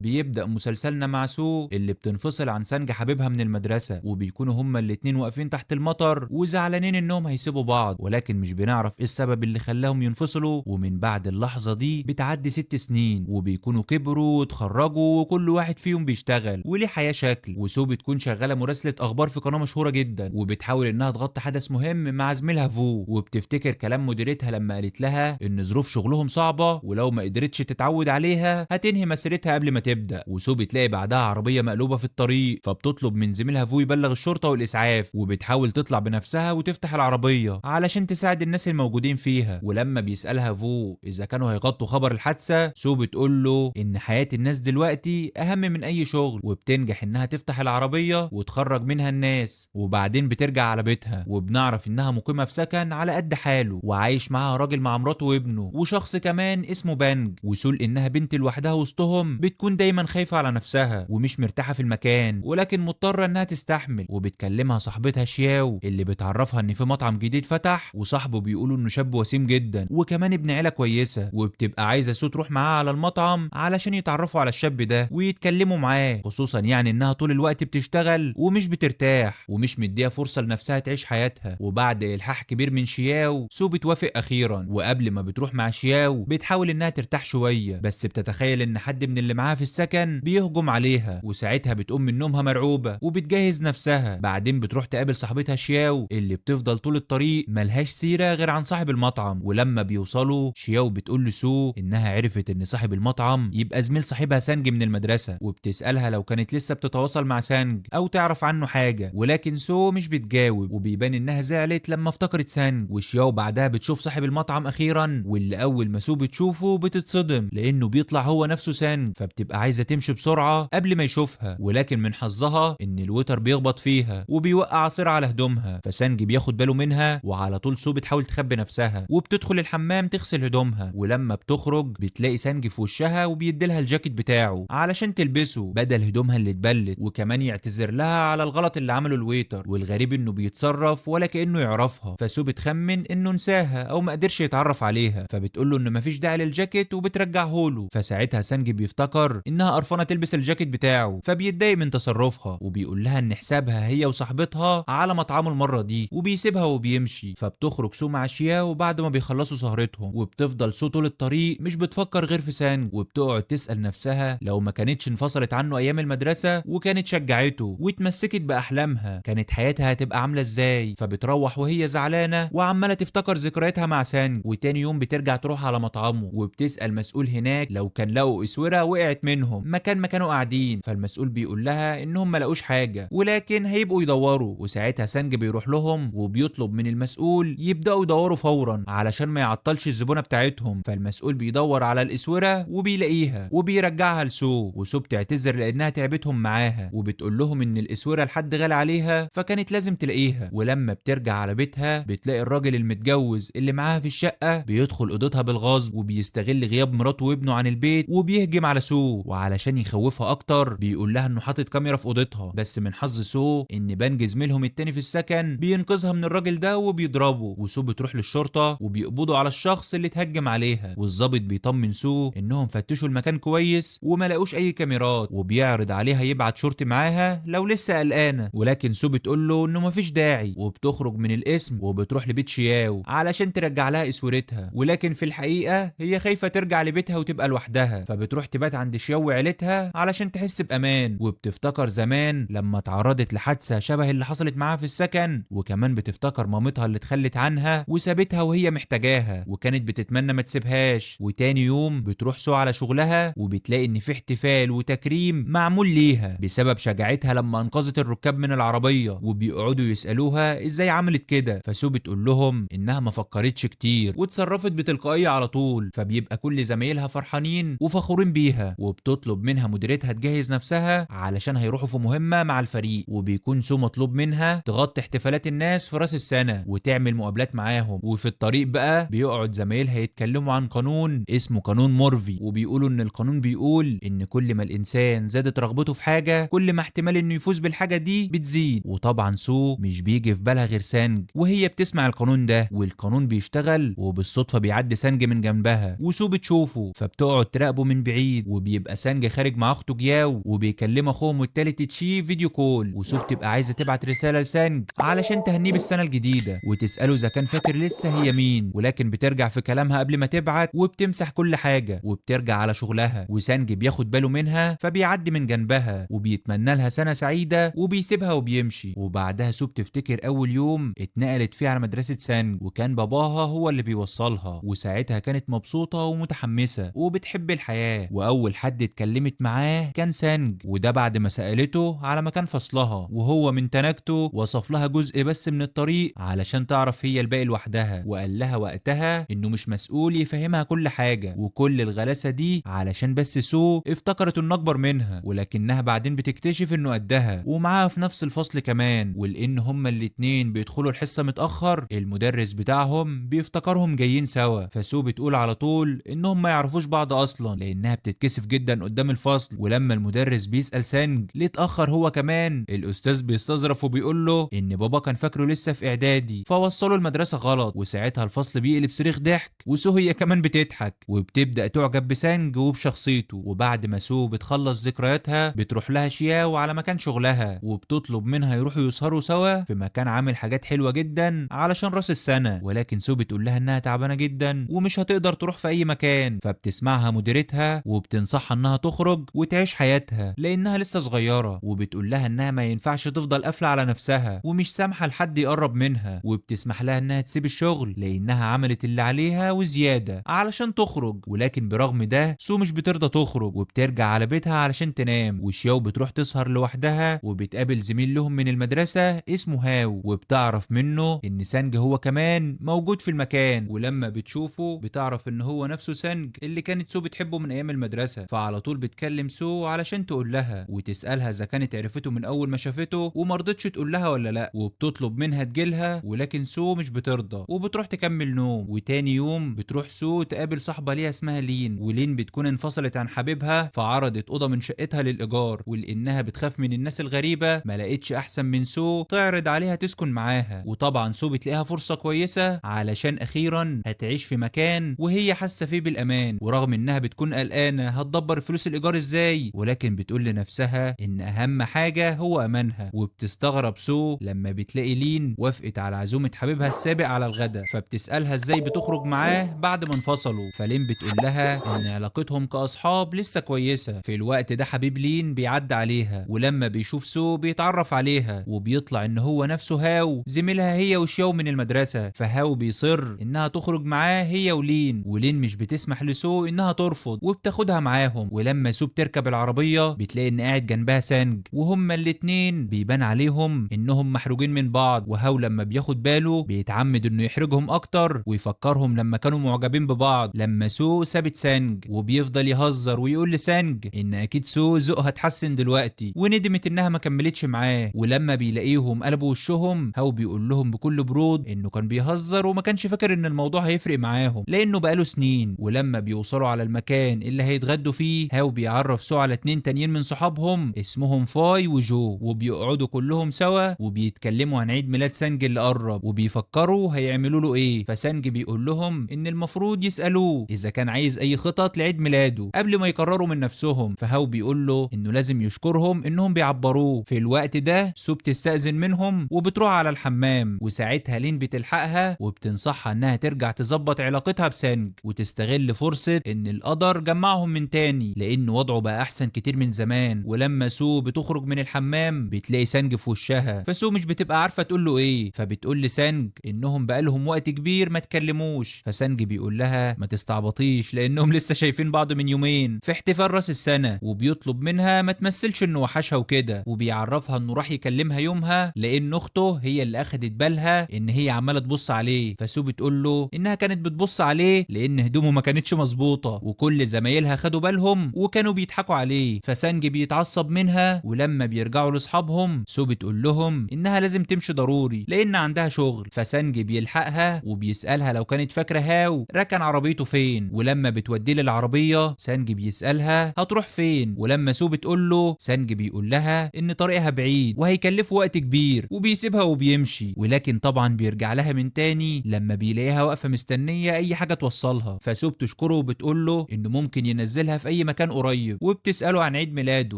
بيبدأ مسلسلنا مع سو اللي بتنفصل عن سانج حبيبها من المدرسة، وبيكونوا هما الاتنين واقفين تحت المطر وزعلانين انهم هيسيبوا بعض، ولكن مش بنعرف ايه السبب اللي خلاهم ينفصلوا. ومن بعد اللحظة دي بتعدي 6 سنين وبيكونوا كبروا واتخرجوا وكل واحد فيهم بيشتغل وليه حياة شكل. وسو بتكون شغالة مراسلة اخبار في قناة مشهورة جدا، وبتحاول انها تغطي حدث مهم مع زميلها فو، وبتفتكر كلام مديرتها لما قالت لها ان ظروف شغلهم صعبة ولو ما قدرتش تتعود عليها هتنهي مسيرتها قبل ما تبدأ. وسو بتلاقي بعدها عربية مقلوبة في الطريق، فبتطلب من زميلها فو يبلغ الشرطة والإسعاف، وبتحاول تطلع بنفسها وتفتح العربية علشان تساعد الناس الموجودين فيها. ولما بيسألها فو إذا كانوا هيغطوا خبر الحادثة، سو بتقول له إن حياة الناس دلوقتي أهم من أي شغل، وبتنجح إنها تفتح العربية وتخرج منها الناس. وبعدين بترجع على بيتها، وبنعرف إنها مقيمة في سكن على قد حاله وعايش معاها راجل مع مراته وابنه وشخص كمان اسمه بانج. وسو إنها بنت لوحدها وسطهم بتكون دايما خايفة على نفسها ومش مرتاحة في المكان، ولكن مضطرة انها تستحمل. وبتكلمها صاحبتها شياو اللي بتعرفها ان في مطعم جديد فتح، وصاحبه بيقولوا انه شاب وسيم جدا وكمان ابن عيلة كويسة، وبتبقى عايزة سو تروح معاه على المطعم علشان يتعرفوا على الشاب ده ويتكلموا معاه، خصوصا يعني انها طول الوقت بتشتغل ومش بترتاح ومش مديها فرصة لنفسها تعيش حياتها. وبعد الحاح كبير من شياو سو بتوافق اخيرا، وقبل ما بتروح مع شياو بتحاول انها ترتاح شوية، بس بتتخيل ان حد من اللي معاها في السكن بيهجم عليها، وساعتها بتقوم من نومها مرعوبة وبتجهز نفسها. بعدين بتروح تقابل صاحبتها شياو اللي بتفضل طول الطريق ملهاش سيرة غير عن صاحب المطعم. ولما بيوصلوا شياو بتقول لسو انها عرفت ان صاحب المطعم يبقى زميل صاحبها سانج من المدرسة، وبتسألها لو كانت لسه بتتواصل مع سانج او تعرف عنه حاجة، ولكن سو مش بتجاوب، وبيبان انها زعلت لما افتكرت سانج. وشياو بعدها بتشوف صاحب المطعم اخيرا، واللي اول ما سو بتشوفه بتتصدم لانه بيطلع هو نفسه سانج، فبتبقى عايزه تمشي بسرعة قبل ما يشوفها، ولكن من حظها ان ال waiter بيخبط فيها وبيوقع عصير على هدومها، فسانج بياخد باله منها، وعلى طول سو بتحاول تخبي نفسها وبتدخل الحمام تغسل هدومها. ولما بتخرج بتلاقي سانج في وشها وبيديلها الجاكيت بتاعه علشان تلبسه بدل هدومها اللي اتبلت، وكمان يعتذر لها على الغلط اللي عمله ال waiter. والغريب انه بيتصرف ولا كانه يعرفها، فسو بتخمن انه نساها او ما قدرش يتعرف عليها، فبتقول له انه مفيش داعي للجاكيت وبترجعه له. فساعتها سانج بيفتكر انها قرفانه تلبس الجاكيت بتاعه، فبيتضايق من تصرفها وبيقول لها ان حسابها هي وصاحبتها على مطعمه المرة دي، وبيسيبها وبيمشي. فبتخرج سو مع شياو بعد ما بيخلصوا سهرتهم، وبتفضل سو طول الطريق مش بتفكر غير في سانج، وبتقعد تسأل نفسها لو ما كانتش انفصلت عنه ايام المدرسة وكانت شجعته واتمسكت باحلامها كانت حياتها هتبقى عامله ازاي. فبتروح وهي زعلانة وعماله تفتكر ذكرياتها مع سانج. وتاني يوم بترجع تروح على مطعمه وبتسأل مسؤول هناك لو كان لقوا اسورة وقعت منهم مكان ما كانوا قاعدين، فالمسؤول بيقول لها انهم ما لقوش حاجة ولكن هيبقوا يدوروا. وساعتها سانج بيروح لهم وبيطلب من المسؤول يبداوا يدوروا فورا علشان ما يعطلش الزبونه بتاعتهم. فالمسؤول بيدور على الاسوره وبيلاقيها وبيرجعها لسو، وسو بتعتذر لانها تعبتهم معاها وبتقول لهم ان الاسوره لحد غالي عليها فكانت لازم تلاقيها. ولما بترجع على بيتها بتلاقي الراجل المتجوز اللي معاها في الشقة بيدخل اوضتها بالغصب وبيستغل غياب مراته وابنه عن البيت وبيهجم على سو، وعلشان يخوفها اكتر بيقول لها انه حاطط كاميرا في اوضتها. بس من حظ سو ان بانج زميلهم التاني في السكن بينقذها من الراجل ده وبيضربه، وسو بتروح للشرطة وبيقبضوا على الشخص اللي اتهجم عليها. والظابط بيطمن سو انهم فتشوا المكان كويس وما لقوش اي كاميرات، وبيعرض عليها يبعت شرطي معاها لو لسه قلقانة، ولكن سو بتقول له انه مفيش داعي، وبتخرج من القسم وبتروح لبيت شياو علشان ترجع لها اسورتها، ولكن في الحقيقة هي خايفة ترجع لبيتها وتبقى لوحدها، فبتروح تبات عند شياو وعيلتها علشان تحس بامان. وبتفتكر زمان لما اتعرضت لحادثة شبه اللي حصلت معاها في السكن، وكمان بتفتكر مامتها اللي اتخلت عنها وسابتها وهي محتاجاها وكانت بتتمنى ما تسيبهاش. وتاني يوم بتروح سو على شغلها وبتلاقي ان في احتفال وتكريم معمول ليها بسبب شجاعتها لما انقذت الركاب من العربية، وبيقعدوا يسالوها ازاي عملت كده، فسو بتقول لهم انها ما فكرتش كتير وتصرفت بتلقائيه على طول، فبيبقى كل زمايلها فرحانين وفخورين بيها. وبتطلب منها مديرتها تجهز نفسها علشان هيروحوا في مهمة مع الفريق، وبيكون سو مطلوب منها تغطي احتفالات الناس في راس السنة وتعمل مقابلات معاهم. وفي الطريق بقى بيقعد زمايلها يتكلموا عن قانون اسمه قانون مورفي، وبيقولوا ان القانون بيقول ان كل ما الانسان زادت رغبته في حاجة كل ما احتمال انه يفوز بالحاجة دي بتزيد. وطبعا سو مش بيجي في بالها غير سانج وهي بتسمع القانون ده، والقانون بيشتغل، وبالصدفه بيعدي سانج من جنبها وسو بتشوفه، فبتقعد تراقبه من بعيد، وبيبقى وبيبقى سانج خارج مع اخته جياو وبيكلم اخوهم التالت تشي video call، وسو بتبقى عايزه تبعت رسالة لسانج علشان تهنيه بالسنة الجديدة وتساله اذا كان فاكر لسه هي مين، ولكن بترجع في كلامها قبل ما تبعت وبتمسح كل حاجة وبترجع على شغلها. وسانج بياخد باله منها فبيعدي من جنبها وبيتمنى لها سنة سعيدة وبيسيبها وبيمشي. وبعدها سو بتفتكر اول يوم اتنقلت فيه على مدرسه سانج وكان باباها هو اللي بيوصلها، وساعتها كانت مبسوطة ومتحمسه وبتحب الحياة، واول حد اتكلمت معاه كان سانج، وده بعد ما سالته على مكان فصلها، وهو من تناكته وصف لها جزء بس من الطريق علشان تعرف هي الباقي لوحدها، وقال لها وقتها انه مش مسؤول يفهمها كل حاجة، وكل الغلاسه دي علشان بس سو افتكرت انه اكبر منها، ولكنها بعدين بتكتشف انه قدها ومعاها في نفس الفصل كمان. ولان هما الاتنين بيدخلوا الحصة متاخر المدرس بتاعهم بيفتكرهم جايين سوا، فسو بتقول على طول انهم ما يعرفوش بعض اصلا لانها بتتكسف جدا قدام الفصل. ولما المدرس بيسال سانج ليه اتاخر هو كمان، الاستاذ بيستظرف وبيقول له ان بابا كان فاكره لسه في اعدادي فوصله المدرسة غلط، وساعتها الفصل بيقلب صريخ ضحك وسو هي كمان بتضحك وبتبدا تعجب بسانج وبشخصيته. وبعد ما سو بتخلص ذكرياتها بتروح لها شياو على مكان شغلها وبتطلب منها يروحوا يسهروا سوا في مكان عامل حاجات حلوة جدا علشان راس السنة، ولكن سو بتقول لها انها تعبانة جدا ومش هتقدر تروح في اي مكان، فبتسمعها مديرتها وبتنصحها انها تخرج وتعيش حياتها لانها لسه صغيرة، وبتقول لها انها ما ينفعش تفضل قافله على نفسها ومش سامحه لحد يقرب منها، وبتسمح لها انها تسيب الشغل لانها عملت اللي عليها وزيادة علشان تخرج. ولكن برغم ده سو مش بترضى تخرج وبترجع على بيتها علشان تنام، وشياو بتروح تسهر لوحدها وبتقابل زميل لهم من المدرسة اسمه هاو، وبتعرف منه ان سانج هو كمان موجود في المكان، ولما بتشوفه بتعرف ان هو نفسه سانج اللي كانت سو بتحبه من ايام المدرسة، فعلى طول بتكلم سو علشان تقول لها وتسالها اذا كانت عرفته من اول ما شافته ومرضتش تقول لها ولا لا، وبتطلب منها تجيلها ولكن سو مش بترضى وبتروح تكمل نوم. وتاني يوم بتروح سو تقابل صاحبه ليها اسمها لين، ولين بتكون انفصلت عن حبيبها فعرضت اوضة من شقتها للايجار، ولانها بتخاف من الناس الغريبة ما لقيتش احسن من سو تعرض عليها تسكن معاها. وطبعا سو بتلاقيها فرصة كويسة علشان اخيرا هتعيش في مكان وهي حاسه فيه بالامان، ورغم انها بتكون قلقانة هتدبر فلوس الايجار ازاي، ولكن بتقول لنفسها ان اهم حاجة هو امانها. وبتستغرب سو لما بتلاقي لين وافقت على عزومة حبيبها السابق على الغدا، فبتسالها ازاي بتخرج معاه بعد ما انفصلوا، فلين بتقول لها ان علاقتهم كاصحاب لسه كويسة. في الوقت ده حبيب لين بيعدي عليها، ولما بيشوف سو بيتعرف عليها وبيطلع ان هو نفسه هاو زميلها هي وشياو من المدرسة، فهاو بيصر انها تخرج معاه هي ولين، ولين مش بتسمح لسو انها ترفض وبتاخدها معاهم. ولما سو بتركب العربية بتلاقي ان قاعد جنبها سانج، وهما الاتنين بيبان عليهم انهم محروجين من بعض، وهاو لما بياخد باله بيتعمد انه يحرجهم اكتر ويفكرهم لما كانوا معجبين ببعض لما سو سابت سانج، وبيفضل يهزر ويقول لسانج ان اكيد سو ذوقها اتحسن دلوقتي وندمت انها ما كملتش معاه. ولما بيلاقيهم قلبوا وشهم هاو بيقول لهم بكل برود انه كان بيهزر وما كانش فاكر ان الموضوع هيفرق معاهم لانه بقاله سنين. ولما بيوصلوا على المكان اللي هيتغدوا فيه هاو بيعرف سو على اتنين تانيين من صحابهم اسمهم فاي وجو، وبيقعدوا كلهم سوا وبيتكلموا عن عيد ميلاد سانج اللي قرب وبيفكروا هيعملوا له ايه. فسانج بيقول لهم ان المفروض يسالوه اذا كان عايز اي خطط لعيد ميلاده قبل ما يقرروا من نفسهم، فهاو بيقول له انه لازم يشكرهم انهم بيعبروه. في الوقت ده سو بتستأذن منهم وبتروح على الحمام، وساعتها لين بتلحقها وبتنصحها انها ترجع تظبط علاقتها بسانج وتستغل فرصة ان القدر جمعهم من تاني لان وضعه بقى احسن كتير من زمان. ولما سو بتخرج من الحمام بتلاقي سانج في وشها، فسو مش بتبقى عارفة تقول له ايه، فبتقول لسانج انهم بقالهم وقت كبير ما تكلموش، فسانج بيقول لها ما تستعبطيش لانهم لسه شايفين بعض من يومين في احتفال راس السنة، وبيطلب منها ما تمثلش انه وحشها وكده، وبيعرفها انه راح يكلمها يومها لان اخته هي اللي اخدت بالها ان هي عماله تبص عليه، فسو بتقول له انها كانت بتبص عليه لان هدومه ما كانتش مظبوطة وكل زمايلها خدوا بالهم وكانوا بيضحكوا عليه، فسانج بيتعصب منها. ولما بيرجعوا لاصحابهم سو بتقول لهم انها لازم تمشي ضروري لان عندها شغل، فسانج بيلحقها وبيسالها لو كانت فاكره هاو ركن عربيته فين، ولما بتوديه للعربية سانج بيسالها هتروح فين، ولما سو بتقول له سانج بيقول لها ان طريقها بعيد وهيكلفه وقت كبير وبيسيبها وبيمشي. ولكن طبعا بيرجع لها من تاني لما بيلاقيها واقفة مستنيه اي حاجة توصلها، فسو بتشكره وبتقول له انه ممكن ينزلها في اي اي مكان قريب، وبتساله عن عيد ميلاده،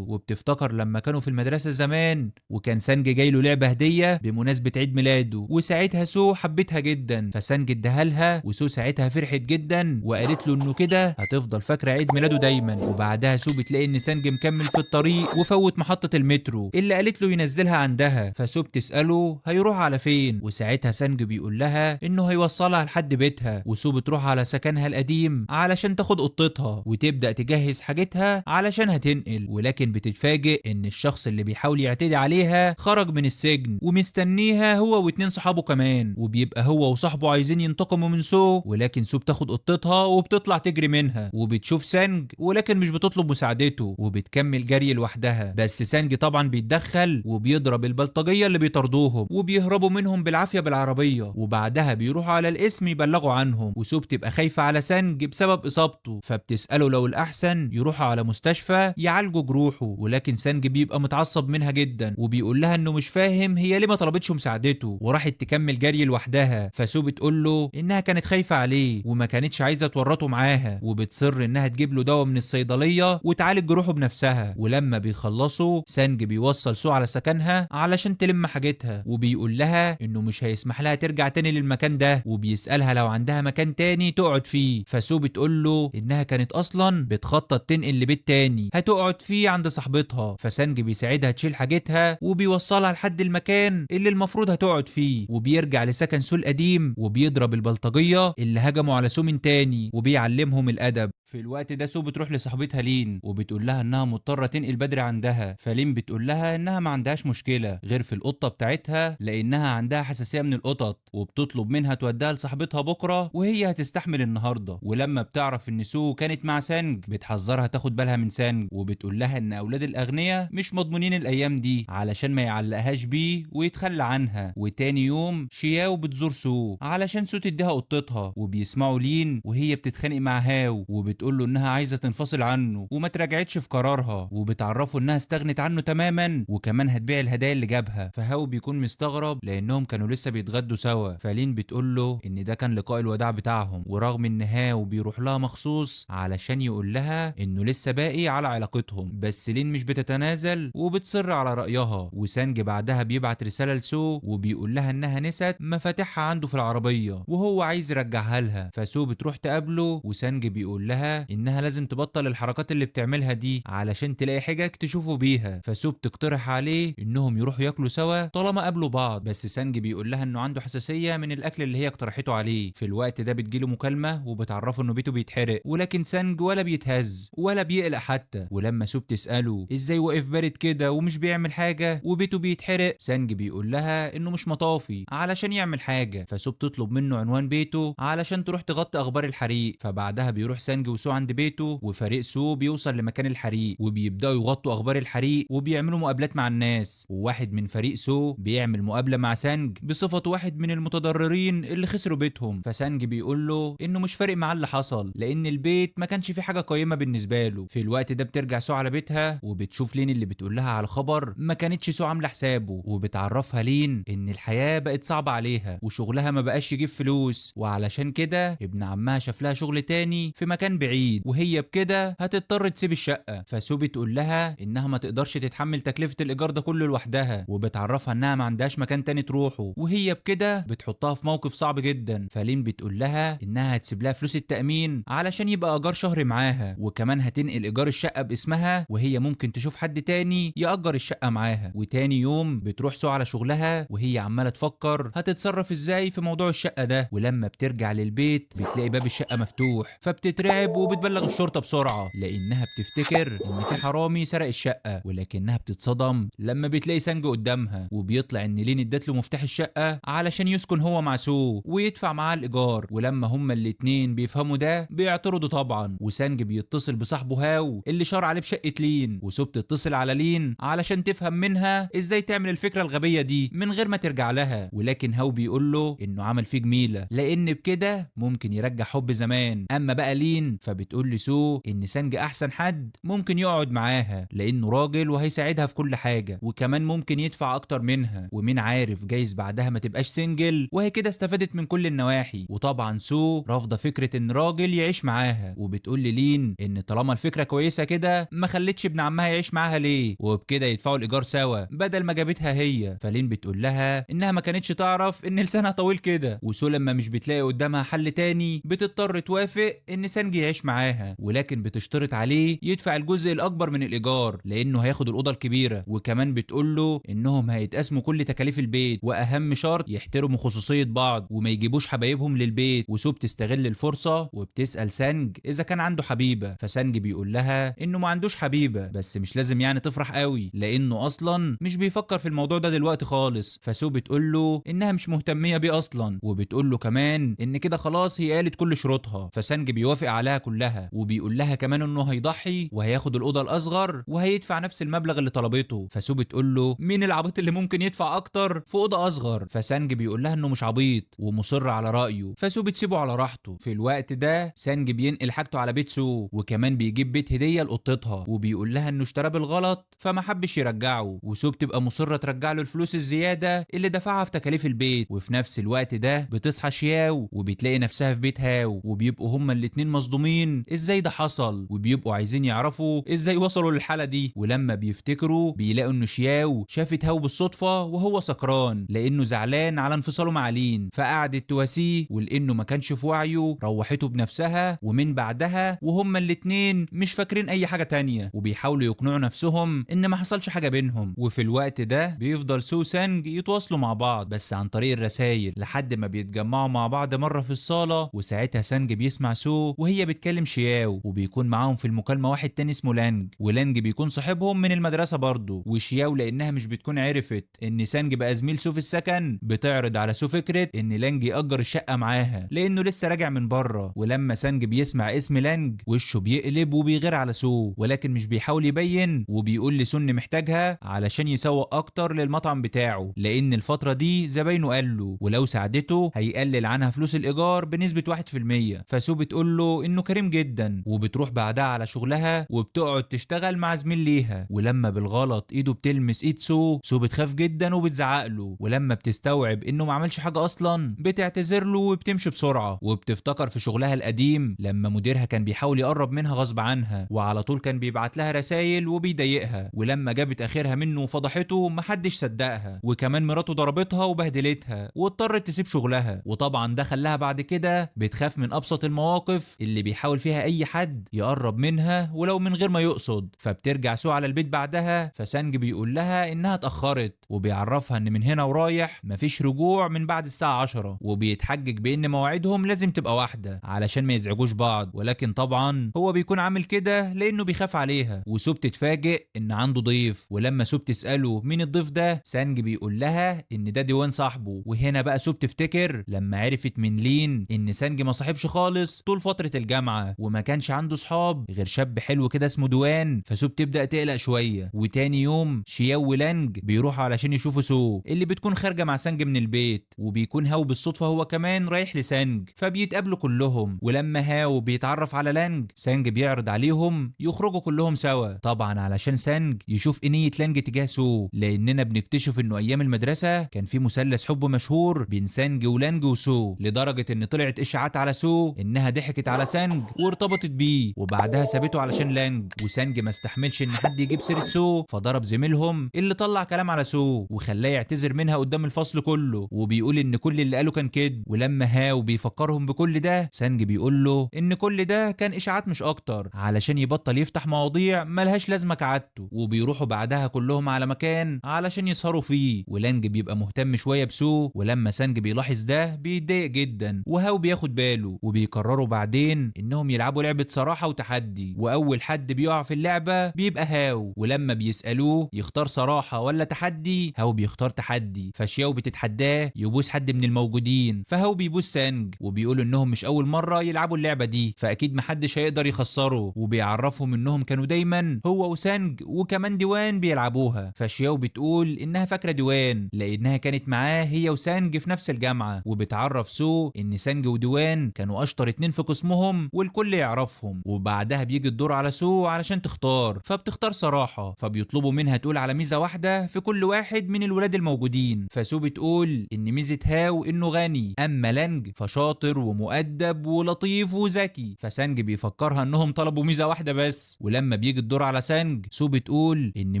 وبتفتكر لما كانوا في المدرسة زمان وكان سانج جاي له لعبه هديه بمناسبة عيد ميلاده، وساعتها سو حبتها جدا، فسانج اداها لها، وسو ساعتها فرحت جدا وقالت له انه كده هتفضل فاكره عيد ميلاده دايما. وبعدها سو بتلاقي ان سانج مكمل في الطريق وفوت محطة المترو اللي قالت له ينزلها عندها، فسو بتساله هيروح على فين، وساعتها سانج بيقول لها انه هيوصلها لحد بيتها، وسو بتروح على سكنها القديم علشان تاخد قطتها وتبدا تجهز حاجتها علشان هتنقل، ولكن بتتفاجئ ان الشخص اللي بيحاول يعتدي عليها خرج من السجن ومستنيها هو واتنين صحابه كمان، وبيبقى هو وصاحبه عايزين ينتقموا من سو، ولكن سو بتاخد قطتها وبتطلع تجري منها، وبتشوف سانج ولكن مش بتطلب مساعدته وبتكمل جري لوحدها، بس سانج طبعا بيتدخل وبيضرب البلطجيه اللي بيطاردوهم وبيهربوا منهم بالعافية بالعربية، وبعدها بيروحوا على القسم يبلغوا عنهم، وسو بتبقى خايفة على سانج بسبب اصابته، فبتساله لو الاحسن يروحوا على مستشفى يعالجوا جروحه، ولكن سانج بيبقى متعصب منها جدا وبيقول لها انه مش فاهم هي ليه ما طلبتش مساعدته وراحت تكمل جري لوحدها، فسو بتقول له انها كانت خايفة عليه وما كانتش عايزه تورطه معاها، وبتصر انها تجيب له دواء من الصيدلية وتعالج جروحه بنفسها. ولما بيخلصوا سانج بيوصل سو على سكنها علشان تلم حاجتها، وبيقول لها انه مش هيسمح لها ترجع تاني للمكان ده، وبيسالها لو عندها مكان تاني تقعد فيه، فسو بتقول له انها كانت اصلا بتخطط تنقل لبيت تاني هتقعد فيه عند صاحبتها، فسانج بيساعدها تشيل حاجتها وبيوصلها لحد المكان اللي المفروض هتقعد فيه، وبيرجع لسكن سو القديم وبيضرب البلطجيه اللي هجموا على سو من تاني وبيعلمهم الادب. في الوقت ده سو بتروح لصاحبتها لين وبتقول لها انها مضطرة تنقل بدري عندها، فلين بتقول لها انها ما عندهاش مشكلة غير في القطة بتاعتها لانها عندها حساسية من القطط، وبتطلب منها توديها لصاحبتها بكره وهي هتستحمل النهارده. ولما بتعرف ان سو كانت مع سانج بتحذرها تاخد بالها من سانج، وبتقول لها ان اولاد الاغنياء مش مضمونين الايام دي علشان ما يعلقهاش بيه ويتخلى عنها. وتاني يوم شياو بتزور سو علشان سو تديها قطتها، وبيسمعوا لين وهي بتتخانق مع هاو وبتقول له انها عايزه تنفصل عنه وما تراجعتش في قرارها، وبتعرفه انها استغنت عنه تماما وكمان هتبيع الهدايا اللي جابها. فهاو بيكون مستغرب لانهم كانوا لسه بيتغدوا سوا، فلين بتقول له ان ده كان لقاء الوداع بتاعهم، ورغم ان هاو بيروح لها مخصوص علشان يقول لها انه لسه باقي على علاقتهم، بس لين مش بتتنازل وبتصر على رأيها. وسانج بعدها بيبعت رسالة لسو وبيقول لها انها نست مفاتيحها عنده في العربية وهو عايز يرجعها لها، فسو بتروح تقابله وسانج بيقول لها انها لازم تبطل الحركات اللي بتعملها دي علشان تلاقي حجج تشوفه بيها، فسو بتقترح عليه انهم يروحوا ياكلوا سوا طالما قابلوا بعض، بس سانج بيقول لها انه عنده حساسية من الاكل اللي هي اقترحته عليه. في الوقت ده بتجيله مكالمة وبتعرفه انه بيته بيتحرق، ولكن سانج ولا بيتهز ولا بيقلق حتى. ولما سو بتسأله ازاي واقف بارد كده ومش بيعمل حاجة وبيته بيتحرق، سانج بيقول لها انه مش مطافي علشان يعمل حاجة، فسو بتطلب منه عنوان بيته علشان تروح تغطي اخبار الحريق. فبعدها بيروح سانج وسو عند بيته، وفريق سو بيوصل لمكان الحريق وبيبداوا يغطوا اخبار الحريق وبيعملوا مقابلات مع الناس، وواحد من فريق سو بيعمل مقابلة مع سانج بصفته واحد من المتضررين اللي خسروا بيتهم، فسانج بيقول له انه مش فارق معاه اللي حصل لان البيت ما كانش فيه حاجة قيمة بالنسبة له. في الوقت ده بترجع سو على بيتها وبتشوف لين اللي بتقول لها على خبر ما كانتش سو عامله حسابه، وبتعرفها لين ان الحياة بقت صعبة عليها وشغلها ما بقاش يجيب فلوس، وعلشان كده ابن عمها شاف لها شغل تاني في مكان بعيد وهي بكده هتضطر تسيب الشقة. فسو بتقول لها انها ما تقدرش تتحمل تكلفة الايجار ده كله لوحدها، وبتعرفها انها ما عندهاش مكان تاني تروحه، وهي بكده بتحطها في موقف صعب جدا. فلين بتقول لها انها هتسيب لها فلوس التأمين علشان يبقى ايجار شهر معاها، وكمان هتنقل ايجار الشقة باسمها وهي ممكن تشوف حد تاني يأجر الشقة معاها. وتاني يوم بتروح سو على شغلها وهي عماله تفكر هتتصرف ازاي في موضوع الشقة ده، ولما بترجع للبيت بتلاقي باب الشقة مفتوح، فبتترعب وبتبلغ الشرطة بسرعة لانها بتفتكر ان في حرامي سرق الشقة، ولكنها بتتصدم لما بتلاقي سانج قدامها، وبيطلع ان لين ادت له مفتاح الشقة علشان يسكن هو مع سو ويدفع معاه الايجار. ولما هما الاتنين بيفهموا ده بيعترضوا طبعا، وسانج بيتصل بصاحبه هاو اللي شار عليه بشقه لين، وسو بتتصل على لين علشان تفهم منها ازاي تعمل الفكرة الغبية دي من غير ما ترجع لها، ولكن هاو بيقول له انه عمل فيه جميلة لان بكده ممكن يرجع حب زمان. اما بقى لين فبتقول لسو ان سانج احسن حد ممكن يقعد معاها لانه راجل وهيساعدها في كل حاجة، وكمان ممكن يدفع اكتر منها، ومين عارف جايز بعدها ما تبقاش single، وهي كده استفادت من كل النواحي. وطبعا سو رافضه فكرة ان راجل يعيش معاها، وبتقول للين ان طالما الفكرة كويسة كده ما خلتش ابن عمها يعيش معاها ليه، وبكده يدفعوا الايجار سوا بدل ما جابتها هي. فلين بتقول لها انها ما كانتش تعرف ان لسانها طويل كده. وسو لما مش بتلاقي قدامها حل تاني بتضطر توافق ان سانج يعيش معاها، ولكن بتشترط عليه يدفع الجزء الاكبر من الايجار لانه هياخد الاوضة الكبيرة، وكمان بتقول له انهم هيتقسموا كل تكاليف البيت، واهم شرط يحترموا خصوصية بعض وما يجيبوش حبايبهم للبيت. وسو بتستغل الفرصة وبتسال سانج اذا كان عنده حبيبه، فسانج بيقول لها انه ما عندوش حبيبه، بس مش لازم يعني تفرح قوي لانه اصلا مش بيفكر في الموضوع ده دلوقتي خالص. فسو بتقول له انها مش مهتميه بيه اصلا، وبتقول له كمان ان كده خلاص هي قالت كل شروطها، فسانج بيوافق عليها كلها، وبيقول لها كمان انه هيضحي وهياخد الاوضة الاصغر وهيدفع نفس المبلغ اللي طلبته. فسو بتقول له مين العبيط اللي ممكن يدفع اكتر في اوضة اصغر، فسانج بيقول لها انه مش عبيط ومصر على رايه، فسو بتسيبه على راحته. في الوقت ده سانج بينقل حاجته على بيت سو، وكمان بيجيب بيت هديه لقطتها، وبيقول لها انه اشتراه بالغلط فما حبش يرجعه، وسو بتبقى مصرة ترجع له الفلوس الزيادة اللي دفعها في تكاليف البيت. وفي نفس الوقت ده بتصحى شياو وبتلاقي نفسها في بيت هاو، وبيبقوا هما الاتنين مصدومين ازاي ده حصل، وبيبقوا عايزين يعرفوا ازاي وصلوا للحالة دي. ولما بيفتكروا بيلاقوا ان شياو شافت هاو بالصدفة وهو سكران لانه زعلان على انفصاله مع لين، فقعدت تواسيه، ولانه ما كانش في وعيه روحته بنفسها، ومن بعدها وهما الاتنين مش فاكرين اي حاجة تانية، وبيحاولوا يقنعوا نفسهم ان ما حصلش حاجة بينهم. وفي الوقت ده بيفضل سو سانج يتواصلوا مع بعض بس عن طريق الرسائل لحد ما بيتجمعوا مع بعض مرة في الصاله، وساعتها سانج بيسمع سو وهي بتكلم شياو، وبيكون معاهم في المكالمة واحد تاني اسمه لانج، ولانج بيكون صاحبهم من المدرسة برضه. وشياو لانها مش بتكون عرفت ان سانج بقى زميل سو في السكن بتعرض على سو فكرة ان لانج يأجر الشقة معاها لانه لسه راجع من بره. ولما سانج بيسمع اسم لانج وشه بيقلب وبيغير على سو، ولكن مش بيحاول يبين، وبيقول لسو ان محتاجها علشان يسوق اكتر للمطعم بتاعه لان الفترة دي زباينه قالوا، ولو ساعدته هيقلل عنها فلوس الايجار بنسبة 1%. فسو بتقول له انه كريم جدا، وبتروح بعدها على شغلها وبتقعد تشتغل مع زميل ليها. ولما بالغلط ايده بتلمس ايد سو، سو بتخاف جدا وبتزعق له، ولما بتستوعب انه ما عملش حاجة اصلا بتعتذر له وبتمشي بسرعة. وبتفتكر في شغلها القديم لما مديرها كان بيحاول يقرب منها غصب عنها، وعلى طول كان بيبعت لها رسائل وبيضايقها، ولما جابت اخرها منه وفضحته محدش صدقها، وكمان مراته ضربتها وبهدلتها واضطرت تسيب شغلها. وطبعا ده خلاها بعد كده بتخاف من ابسط المواقف اللي بيحاول فيها اي حد يقرب منها ولو من غير ما يقصد. فبترجع سو على البيت بعدها، فسانج بيقول لها انها اتاخرت، وبيعرفها ان من هنا ورايح مفيش رجوع من بعد الساعة 10، وبيتحجج بان مواعيدهم لازم تبقى واحدة علشان ما يزعجوش بعض، ولكن طبعا هو بيكون عامل كده لانه بيخاف عليها. وسو بتتفاجئ ان عنده ضيف، ولما سو بتساله مين الضيف ده سانج بيقول لها ان ده ديوان صاحبه. وهنا بقى سو بتفتكر لما عرفت من لين ان سانج ما صاحبش خالص طول فترة الجامعة وما كانش عنده صحاب غير شاب حلو كده اسمه دوان، فسو بتبدا تقلق شوية. وتاني يوم شياو ولانج بيروحوا علشان يشوفوا سو اللي بتكون خارجه مع سانج من البيت، وبيكون هاو بالصدفة هو كمان رايح لسانج، فبيتقابلوا كلهم. ولما هاو بيتعرف على لانج سانج بيعرض عليهم يخرجوا كلهم سوا، طبعا علشان سانج يشوف نيه لانج تجاه سو، لاننا بنكتشف انه ايام المدرسة كان في مثلث حب مشهور بين سانج ولانج وسو، لدرجة ان طلعت اشاعات على سو انها ضحكت على سانج وارتبطت بيه، وبعدها سابته علشان لانج. وسانج ما استحملش ان حد يجيب سيره سو، فضرب زميلهم اللي طلع كلام على سو وخلاه يعتذر منها قدام الفصل كله، وبيقول ان كل اللي قاله كان كذب. ولما هاو بيفكرهم بكل ده سانج بيقول له ان كل ده كان اشاعات مش اكتر علشان يبطل يفتح مواضيع ملهاش لازمه كعادته. وبيروحوا بعدها كلهم على مكان علشان يسهروا فيه، ولانج بيبقى مهتم شوية بسو، ولما سانج بيلاحظ ده بيتضايق جدا، وهاو بياخد باله. وبيقرروا بعدين انهم يلعبوا لعبه صراحة وتحدي، واول حد بيقع في اللعبة بيبقى هاو، ولما بيسالوه يختار صراحة ولا تحدي هاو بيختار تحدي. فشياو بتتحداه يبوس حد من الموجودين، فهاو بيبوس سانج، وبيقولوا انهم مش اول مرة يلعبوا اللعبة دي فاكيد محدش هيقدر يخسره، وبيعرفهم انهم كانوا دايما هو وسانج وكمان ديوان بيلعبوها. فشياو بتقول انها فاكره ديوان لانها كانت معاه هي وسانج في نفس الجامعة، وبتعرف سو ان سانج وديوان كانوا اشطر اتنين في قسمهم والكل يعرفهم. وبعدها بيجي الدور على سو علشان تختار، فبتختار صراحة، فبيطلبوا منها تقول على ميزة واحدة في كل واحد من الولاد الموجودين. فسو بتقول ان ميزة هاو انه غني، اما لانج فشاطر ومؤدب ولطيف وذكي. فسانج بيفكرها انهم طلبوا ميزة واحدة بس. ولما بيجي الدور على سانج، سو بتقول ان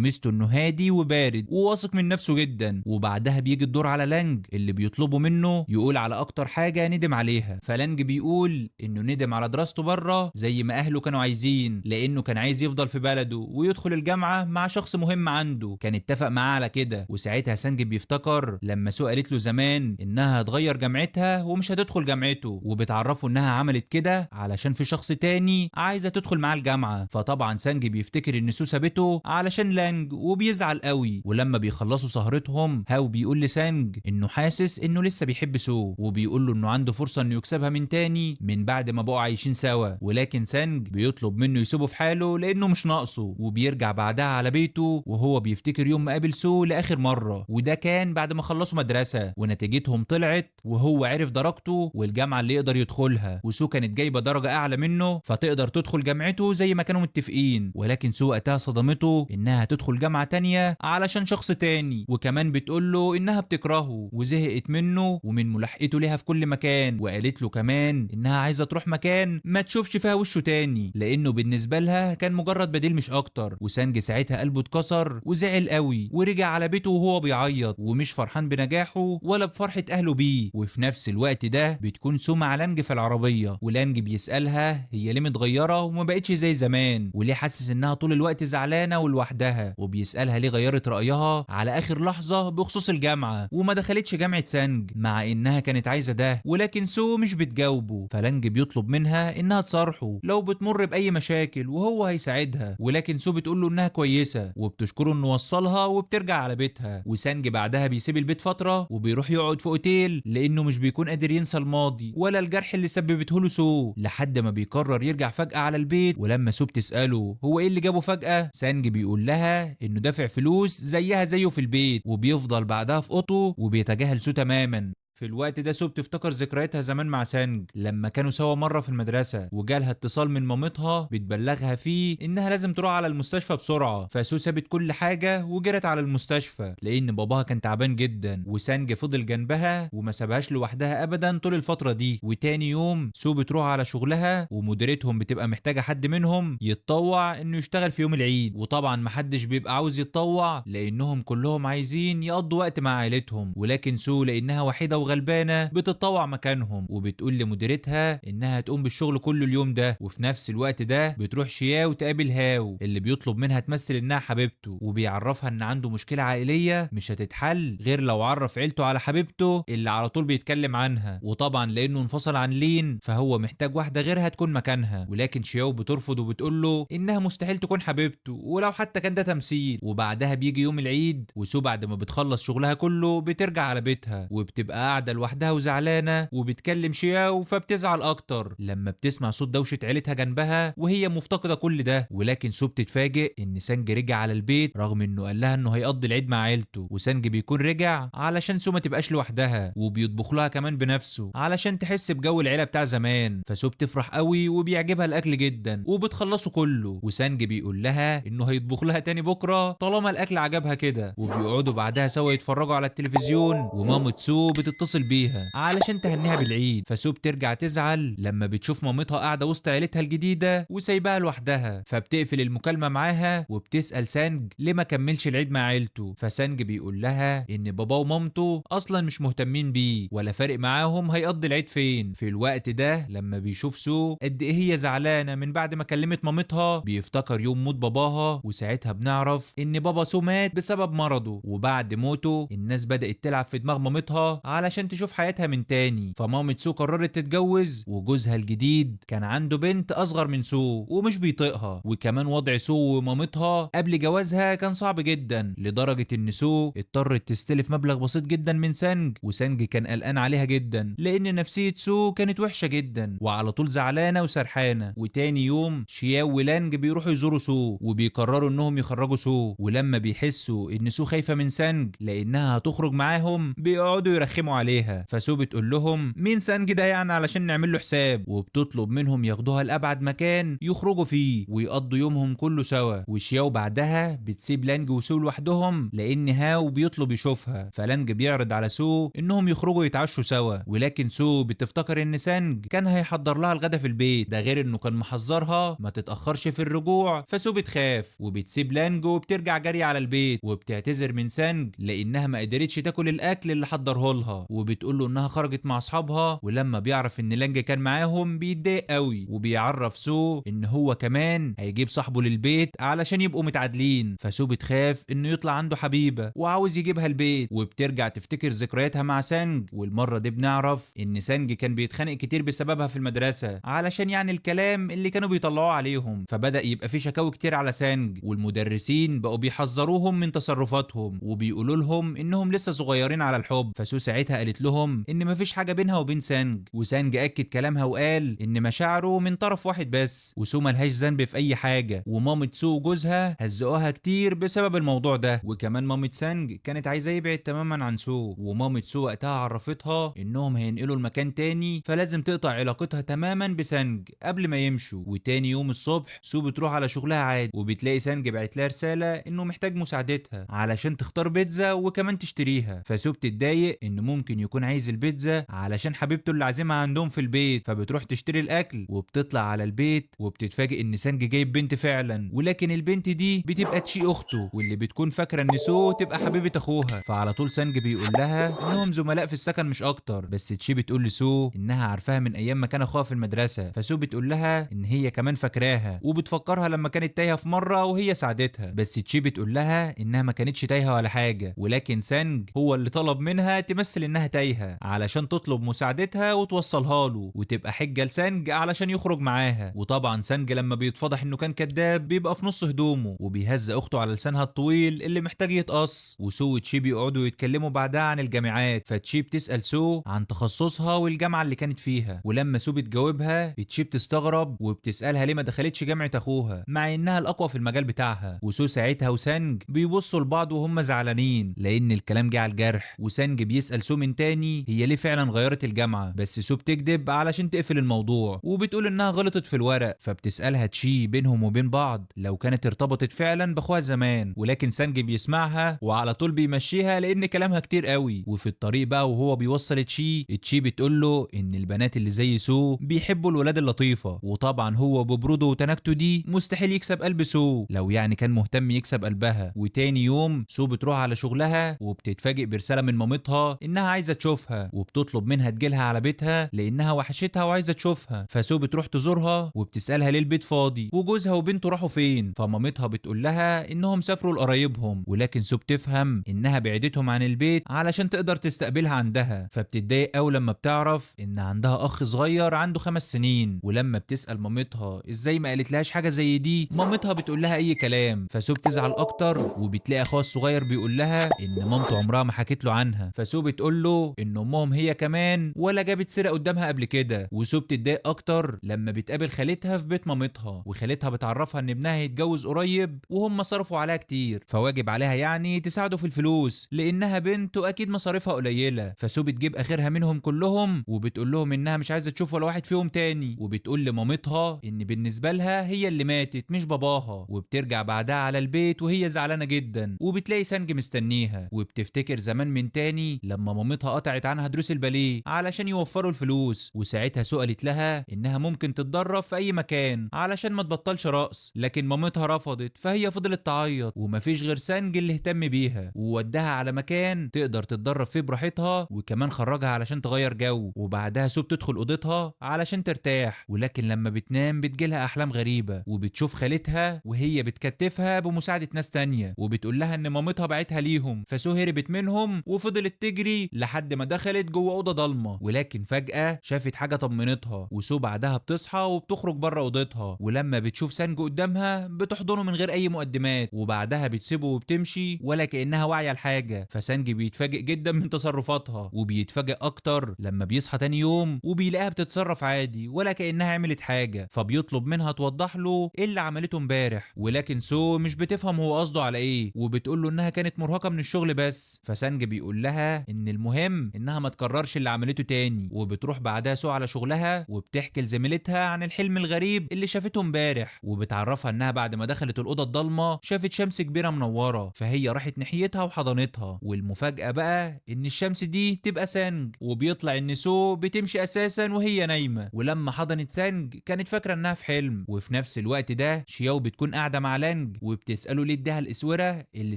ميزته انه هادي وبارد وواثق من نفسه جدا. وبعدها بيجي الدور على لانج اللي بيطلبوا منه يقول على اكتر حاجة ندم عليها، فلانج بيقول انه ندم على دراسته بره زي ما اهله كانوا عايزين، لانه كان عايز يفضل في بلده ويدخل الجامعة مع شخص مهم عنده كان اتفق معاه على كده. وساعتها سانج بيفتكر لما سو قالت له زمان انها هتغير جامعتها ومش هتدخل جامعته، وبتعرفه انها عملت كده علشان في شخص تاني عايزه تدخل معاه الجامعة. فطبعا سانج بيفتكر ان سو سابته علشان لانج وبيزعل قوي. ولما بيخلصوا سهرتهم، هاو بيقول لسانج انه حاسس انه لسه بيحب سو، وبيقول له انه عنده فرصة انه يكسبها من تاني من بعد ما بقوا عايشين سوا، ولكن سانج بيطلب منه يسيبه في حاله لانه مش ناقصه. وبيرجع بعدها على بيته وهو بيفتكر يوم ما قابل سو لاخر مرة، وده كان بعد ما خلصوا مدرسه ونتيجتهم طلعت وهو عرف درجته والجامعة اللي يقدر يدخلها، وسو كانت جايبه درجه اعلى منه فتقدر تدخل جامعته زي ما كانوا متفقين. ولكن سو وقتها صدمته انها تدخل جامعه تانية علشان شخص تاني، وكمان بتقول له انها بتكرهه وزهقت منه ومن ملاحقته ليها في كل مكان، وقالت له كمان انها عايزه تروح مكان ما تشوفش فيها وشه تاني لانه بالنسبة لها كان مجرد بديل مش اكتر. وسانج ساعتها قلبه اتكسر وزعل قوي ورجع على بيته وهو بيعيط ومش فرحان بنجاحه ولا بفرحة اهله بيه. وفي نفس الوقت ده بتكون سو مع لانج في العربية، ولانج بيسالها هي ليه متغيرة وما بقتش زي زمان، وليه حاسس انها طول الوقت زعلانة ولوحدها، وبيسالها ليه غيرت رايها على اخر لحظة بخصوص الجامعة وما دخلتش جامعه سانج مع انها كانت عايزه ده، ولكن سو مش بتجاوبه. فلانج بيطلب منها انها تصارحه لو بتمر باي مشاكل وهو هيساعدها، ولكن سو بتقول له انها كويسة وبتشكره انه وصلها وبترجع على بيتها. وسانج بعدها بيسيب البيت فترة وبيروح يقعد في اوتيل لانه مش بيكون قادر ينسى الماضي ولا الجرح اللي سببته له سو، لحد ما بيقرر يرجع فجأة على البيت. ولما سو بتسأله هو ايه اللي جابه فجأة، سانج بيقول لها انه دافع فلوس زيها زيه في البيت، وبيفضل بعدها في اوضته وبيتجاهل سو تماما. في الوقت ده سو بتفتكر ذكرياتها زمان مع سانج لما كانوا سوا مرة في المدرسة، وجالها اتصال من مامتها بتبلغها فيه انها لازم تروح على المستشفى بسرعة، فسو سابت كل حاجة وجرت على المستشفى لان باباها كان تعبان جدا، وسانج فضل جنبها وما سابهاش لوحدها ابدا طول الفترة دي. وتاني يوم سو بتروح على شغلها ومديرتهم بتبقى محتاجه حد منهم يتطوع انه يشتغل في يوم العيد، وطبعا محدش بيبقى عاوز يتطوع لانهم كلهم عايزين يقضوا وقت مع عائلتهم، ولكن سو لانها وحيده وغلبانه بتتطوع مكانهم وبتقول لمديرتها انها تقوم بالشغل كله اليوم ده. وفي نفس الوقت ده بتروح شياو تقابل هاو اللي بيطلب منها تمثل انها حبيبته، وبيعرفها ان عنده مشكلة عائلية مش هتتحل غير لو عرف عيلته على حبيبته اللي على طول بيتكلم عنها، وطبعا لانه انفصل عن لين فهو محتاج واحدة غيرها تكون مكانها، ولكن شياو بترفض وبتقول له انها مستحيل تكون حبيبته ولو حتى كان ده تمثيل. وبعدها بيجي يوم العيد وسو بعد ما بتخلص شغلها كله بترجع على بيتها وبتبقى قاعدة لوحدها وزعلانه وبتكلم شياو فبتزعل اكتر لما بتسمع صوت دوشه عيلتها جنبها وهي مفتقده كل ده. ولكن سو بتتفاجئ ان سانج رجع على البيت رغم انه قال لها انه هيقضي العيد مع عيلته، وسانج بيكون رجع علشان سو ما تبقاش لوحدها وبيطبخ لها كمان بنفسه علشان تحس بجو العيلة بتاع زمان. فسو بتفرح قوي وبيعجبها الاكل جدا وبتخلصه كله، وسانج بيقول لها انه هيطبخ لها تاني بكره طالما الاكل عجبها كده. وبيقعدوا بعدها سوا يتفرجوا على التلفزيون، ومامة سو بتتصل بيها علشان تهنيها بالعيد. فسو بترجع تزعل لما بتشوف مامتها قاعدة وسط عيلتها الجديدة وسايباها لوحدها، فبتقفل المكالمة معاها وبتسال سانج ليه ما كملش العيد مع عيلته. فسانج بيقول لها ان باباه ومامته اصلا مش مهتمين بيه ولا فارق معاهم هيقضي العيد فين. في الوقت ده لما بيشوف سو قد ايه هي زعلانة من بعد ما كلمت مامتها بيفتكر يوم موت باباها، وساعتها بنعرف ان بابا سو مات بسبب مرضه، وبعد موته الناس بدات تلعب في دماغ مامتها علشان تشوف حياتها من تاني. فمامة سو قررت تتجوز، وجوزها الجديد كان عنده بنت اصغر من سو ومش بيطيقها، وكمان وضع سو ومامتها قبل جوازها كان صعب جدا لدرجة ان سو اضطرت تستلف مبلغ بسيط جدا من سانج، وسانج كان قلقان عليها جدا لان نفسية سو كانت وحشة جدا وعلى طول زعلانة وسرحانه. وتاني يوم شياو ولانج بيروحوا يزوروا سو وبيقرروا انهم يخرجوا سو، ولما بيحسوا ان سو خايفة من سانج لانها هتخرج معاهم بيقعدوا يرخموا عليها. عليها. فسو بتقول لهم مين سانج ده يعني علشان نعمل له حساب، وبتطلب منهم ياخدوها لابعد مكان يخرجوا فيه ويقضوا يومهم كله سوا. وشياو بعدها بتسيب لانج وسو لوحدهم لان هاو بيطلب يشوفها، فلانج بيعرض على سو انهم يخرجوا يتعشوا سوا، ولكن سو بتفتكر ان سانج كان هيحضر لها الغدا في البيت، ده غير انه كان محذرها ما تتاخرش في الرجوع. فسو بتخاف وبتسيب لانج وبترجع جري على البيت، وبتعتذر من سانج لانها ما قدرتش تاكل الاكل اللي حضره لها، وبتقول له انها خرجت مع اصحابها. ولما بيعرف ان لانج كان معاهم بيتضايق قوي، وبيعرف سو ان هو كمان هيجيب صاحبه للبيت علشان يبقوا متعادلين. فسو بتخاف انه يطلع عنده حبيبه وعاوز يجيبها البيت، وبترجع تفتكر ذكرياتها مع سانج. والمرة دي بنعرف ان سانج كان بيتخانق كتير بسببها في المدرسة علشان يعني الكلام اللي كانوا بيطلعوه عليهم، فبدا يبقى في شكاوي كتير على سانج، والمدرسين بقوا بيحذروهم من تصرفاتهم وبيقولوا لهم انهم لسه صغيرين على الحب. فسو ساعتها قالت لهم ان مفيش حاجة بينها وبين سانج، وسانج اكد كلامها وقال ان مشاعره من طرف واحد بس، وسو ملهاش ذنب في اي حاجة. ومامة سو وجوزها هزقوها كتير بسبب الموضوع ده، وكمان مامة سانج كانت عايزه يبعد تماما عن سو، ومامة سو وقتها عرفتها انهم هينقلوا المكان تاني فلازم تقطع علاقتها تماما بسانج قبل ما يمشوا. وتاني يوم الصبح سو بتروح على شغلها عادي، وبتلاقي سانج بعت لها رسالة انه محتاج مساعدتها علشان تختار بيتزا وكمان تشتريها. فسو بتتضايق انه ممكن يكون عايز البيتزا علشان حبيبته اللي عازمها عندهم في البيت، فبتروح تشتري الاكل وبتطلع على البيت وبتتفاجئ ان سانج جايب بنت فعلا، ولكن البنت دي بتبقى تشي اخته واللي بتكون فاكره ان سو تبقى حبيبه اخوها. فعلى طول سانج بيقول لها انهم زملاء في السكن مش اكتر، بس تشي بتقول لسو انها عارفاها من ايام ما كان اخوها في المدرسة. فسو بتقول لها ان هي كمان فاكراها وبتفكرها لما كانت تايهه في مرة وهي ساعدتها، بس تشي بتقول لها انها ما كانتش تايهه ولا حاجة، ولكن سانج هو اللي طلب منها تمثل انها تايهه علشان تطلب مساعدتها وتوصلها له وتبقى حجه لسانج علشان يخرج معاها. وطبعا سانج لما بيتفضح انه كان كذاب بيبقى في نص هدومه وبيهز اخته على لسانها الطويل اللي محتاج يتقص. وسو وتشي بيقعدوا يتكلموا بعدها عن الجامعات، فتشي بتسال سو عن تخصصها والجامعة اللي كانت فيها، ولما سو بتجاوبها تشي بتستغرب وبتسالها ليه ما دخلتش جامعه اخوها مع انها الاقوى في المجال بتاعها. وسو ساعتها وسانج بيبصوا لبعض وهم زعلانين لان الكلام جه على الجرح، وسانج بيسال سو من تاني هي ليه فعلا غيرت الجامعة، بس سو بتكذب علشان تقفل الموضوع وبتقول انها غلطت في الورق. فبتسالها تشي بينهم وبين بعض لو كانت ارتبطت فعلا باخوها زمان، ولكن سانج بيسمعها وعلى طول بيمشيها لان كلامها كتير قوي. وفي الطريق بقى وهو بيوصل تشي، تشي بتقول له ان البنات اللي زي سو بيحبوا الولاد اللطيفة، وطبعا هو ببروده وتناكته دي مستحيل يكسب قلب سو لو يعني كان مهتم يكسب قلبها. وتاني يوم سو بتروح على شغلها وبتتفاجئ برسالة من مامتها انها عايزه تشوفها، وبتطلب منها تجيلها على بيتها لانها وحشتها وعايزه تشوفها. فسو بتروح تزورها وبتسالها ليه البيت فاضي وجوزها وبنته راحوا فين، فمامتها بتقول لها انهم سافروا لقرايبهم، ولكن سو بتفهم انها بعدتهم عن البيت علشان تقدر تستقبلها عندها. فبتتضايق قوي لما بتعرف ان عندها اخ صغير عنده 5 سنين، ولما بتسال مامتها ازاي ما قالتلهاش حاجة زي دي مامتها بتقول لها اي كلام. فسو بتزعل اكتر وبتلاقي اخوها الصغير بيقول لها ان مامته عمرها ما حكت له عنها، فسو بتقول له ان امهم هي كمان ولا جابت سيره قدامها قبل كده. وسو بتتضايق اكتر لما بتقابل خالتها في بيت مامتها، وخالتها بتعرفها ان ابنها هيتجوز قريب وهم صرفوا عليها كتير فواجب عليها يعني تساعده في الفلوس لانها بنت واكيد مصاريفها قليله. فسو بتجيب اخرها منهم كلهم وبتقول لهم انها مش عايزه تشوف ولا واحد فيهم تاني، وبتقول لمامتها ان بالنسبة لها هي اللي ماتت مش باباها. وبترجع بعدها على البيت وهي زعلانة جدا، وبتلاقي سانج مستنيها، وبتفتكر زمان من تاني لما مامتها قطعت عنها دروس الباليه علشان يوفروا الفلوس، وساعتها سو قالت لها انها ممكن تتدرب في اي مكان علشان ما تبطلش رقص، لكن مامتها رفضت فهي فضلت تعيط ومفيش غير سانج اللي اهتم بيها ووداها على مكان تقدر تتدرب فيه براحتها، وكمان خرجها علشان تغير جو. وبعدها سو بتدخل اوضتها علشان ترتاح، ولكن لما بتنام بتجيلها احلام غريبة وبتشوف خالتها وهي بتكتفها بمساعدة ناس تانية، وبتقول لها ان مامتها بعتها ليهم. فسو هربت منهم وفضلت تجري لحد ما دخلت جوه اوضة ضلمة، ولكن فجاة شافت حاجة طمنتها. وسو بعدها بتصحى وبتخرج بره اوضتها، ولما بتشوف سانج قدامها بتحضنه من غير اي مقدمات، وبعدها بتسيبه وبتمشي ولا كانها واعية لحاجة. فسانج بيتفاجئ جدا من تصرفاتها، وبيتفاجئ اكتر لما بيصحى تاني يوم وبيلاقيها بتتصرف عادي ولا كانها عملت حاجة، فبيطلب منها توضح له ايه اللي عملته امبارح، ولكن سو مش بتفهم هو قصده على ايه، وبتقول له انها كانت مرهقة من الشغل بس. فسانج بيقول لها ان المهم المهم انها ما تكررش اللي عملته تاني. وبتروح بعدها سو على شغلها وبتحكي لزميلتها عن الحلم الغريب اللي شافته امبارح، وبتعرفها انها بعد ما دخلت الاوضة الضلمة شافت شمس كبيرة منورة، فهي راحت ناحيتها وحضنتها. والمفاجاه بقى ان الشمس دي تبقى سانج، وبيطلع ان سو بتمشي اساسا وهي نايمة، ولما حضنت سانج كانت فاكره انها في حلم. وفي نفس الوقت ده شياو بتكون قاعدة مع لانج وبتساله ليه اداها الاسوره اللي